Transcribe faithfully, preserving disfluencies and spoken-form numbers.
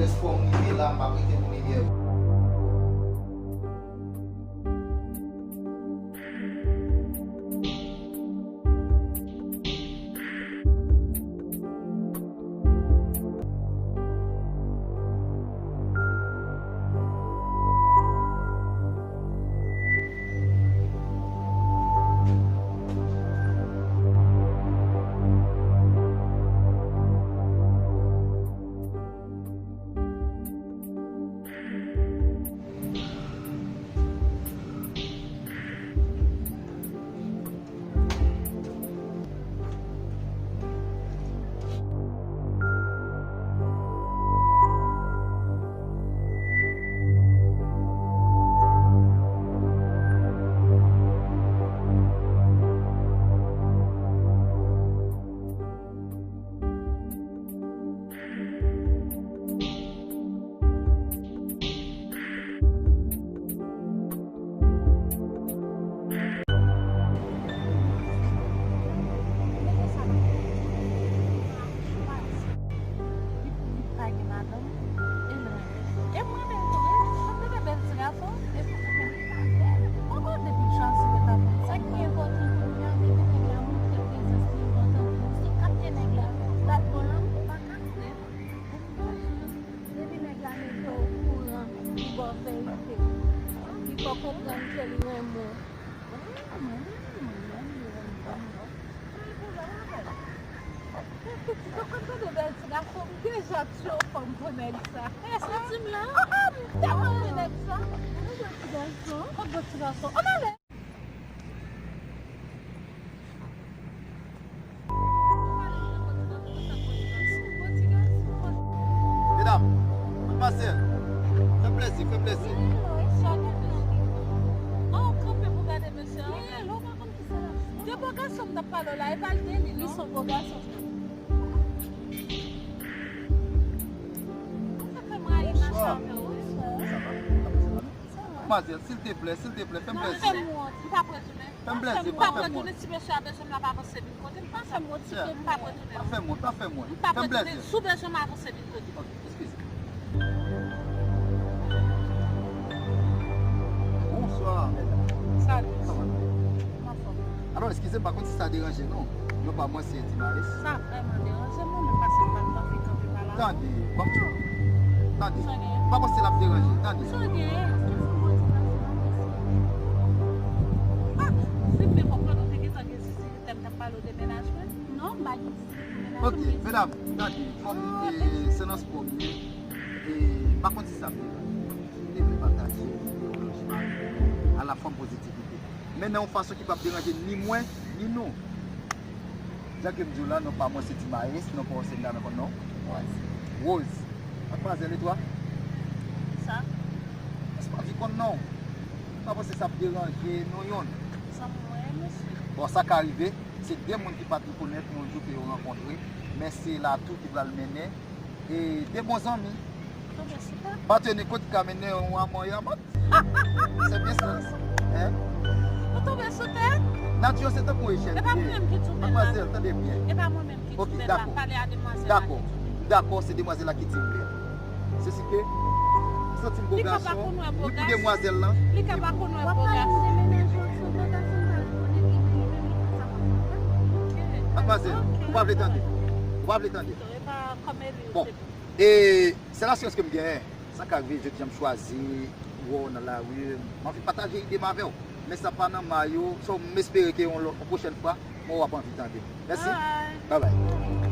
Lespwa m rive la, m p ap rete pou limyè. Depi nèg la mete w okouran, li ba w verite. Li fè w konprann ke li renmen w. Pitit, ou konn tande bèl ti gason, m deja tchou fò m pran nèg sa. Èske w di m la? M tèlman renmen nèg sa. Ou renmen ti gason? Kot bèl ti gason? Ann ale! Medam, madmwazèl, fè plèzi, fè plèzi. Depi gason m t ap pale w la, e pa l te li, li se yon bo gason. Sa fè m rayi mache avè w. Madmwazèl, silteplè, silteplè, fè m plèzi. Fè m wont, m p ap retounen. Fè m plèzi, pa fè m wont. M p ap retounen, si mesye a bezwen m, l ap avanse vin kote m. Pa fè m wont, silteplè, m p ap retounen. Pa fè m wont, pa fè m wont. M p ap retounen, si w bezwen m avanse vin kote m. Ok, eskize. Bonswa, medam. Salut. Kòman nou ye? M anfòm. Alò, eskize m, pa konn si sa deranje nou. Non pa mwen, se Ti Maris. Sa vrèman deranje m, wi, men pase m pa t anvi kanpe pa la. Tande, ban m di w. Tande. M pa panse l ap deranje. Tande. Sa w gen? Ah, si m te konprann ou te gentan gen zizi, lè m t ap pale w de mennaj mwen. Non, m pa gen zizi pou mennaj mwen. Ok, medam, tande. Kòm, eh, se nan spò m ye, eh, m pa konn si sa ap deranje. M te vle pataje ideoloji Maris a la fòm pozitivite. Men nan yon fason ki p ap deranje ni mwen, ni nou. Jan ke m di w la, non pa mwen se Ti Maris, non pa w se dam, konn non? Rose. Rose. Madmwazèl, e twa? Sa? Èske w anvi konn non? M pa panse sa ap deranje nou yonn. Sa mwen, mesye. Bon, sa ka rive. Se de moun ki pa t rekonèt yon jou ke yo rankontre, men se la tou ki pral mennen. E de bon zanmi. Tonbe sou tèt. Pateni kot ka mennen yon amò yon amò. Se byen sa. Hein? Ou tonbe sou tèt? Nati se tankou yon echèl. E pa mwen menm ki tou bèl la. Madmwazèl, tande byen. E pa mwen menm ki tou bèl la. Pale a demwazèl la ki tou bèl. Dakò. Dakò, se demwazèl la ki di m bèl. Se si ke m santi m bo gason, ni pou demwazèl lan, ni pou... Li ka pa konn wè bo gason. Madmwazèl, ou pa vle tande. Ou pa vle tande. Bon. E se la chans ke m genyen. Sa ka rive, jodi a m chwazi wè w nan lari, m anvi pataje ide m avè w. Men sa pa nan may ou, so m espere ke yon lòt, yon pwochèn fwa, mwen w ap anvi tande. Mèsi. Bye bye.